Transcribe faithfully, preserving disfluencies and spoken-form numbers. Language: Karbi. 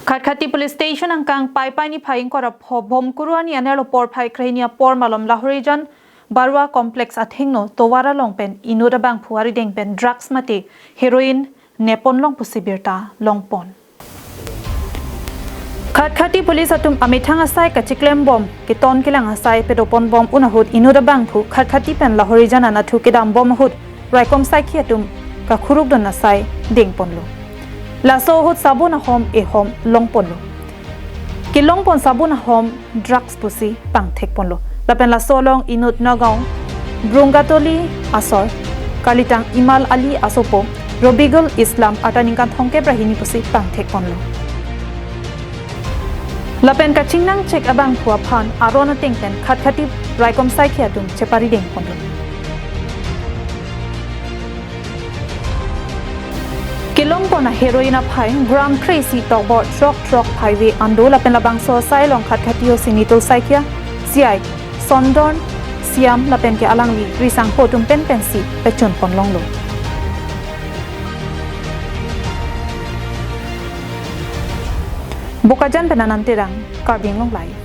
Khatkhati Police Station angkang Paipai niphai ingkoi ra pho Bhomkuru arni anerlo porphai krehini apor malom Lahorijan Barua Complex athengno tovar along pen inut abangphu arideng pen drugs mate heroin nepon long pusi birta longpon. Khatkhati Police atum amethang asai kachiklem bom, keton kelang asai pedopon bom un ahut inut abangphu Khatkhati pen Lahorijan anatthu kedam bom ahut raikom saikhi atum kakhuruk don asai dengponlo. Laso ahut sabun ahom ehom longponlo. Kelongpon sabun ahom drugs pusi pangthekponlo. Lapen laso along inut Nagaon Brungatoli asor kalitang Imal Ali asopo Robigul Islam arta ningkan thomkep ra hini pusi pangthekponlo. Lapen kachingnangchek abangphu aphan aron ateng pen Khatkhati raikom saikhi atum cheparidengponlo. Kelongpon a heroin aphai gram kre-isi tokbor throk throk phaive an do lapen labangso asai along Khatkhati O C Nitul Saikia, C I Sondorn Siam lapen ke alangli risangpo atum pen pensi pechunpon longlo. Bokajan pen Anand Terang, Karbi Anglong Live.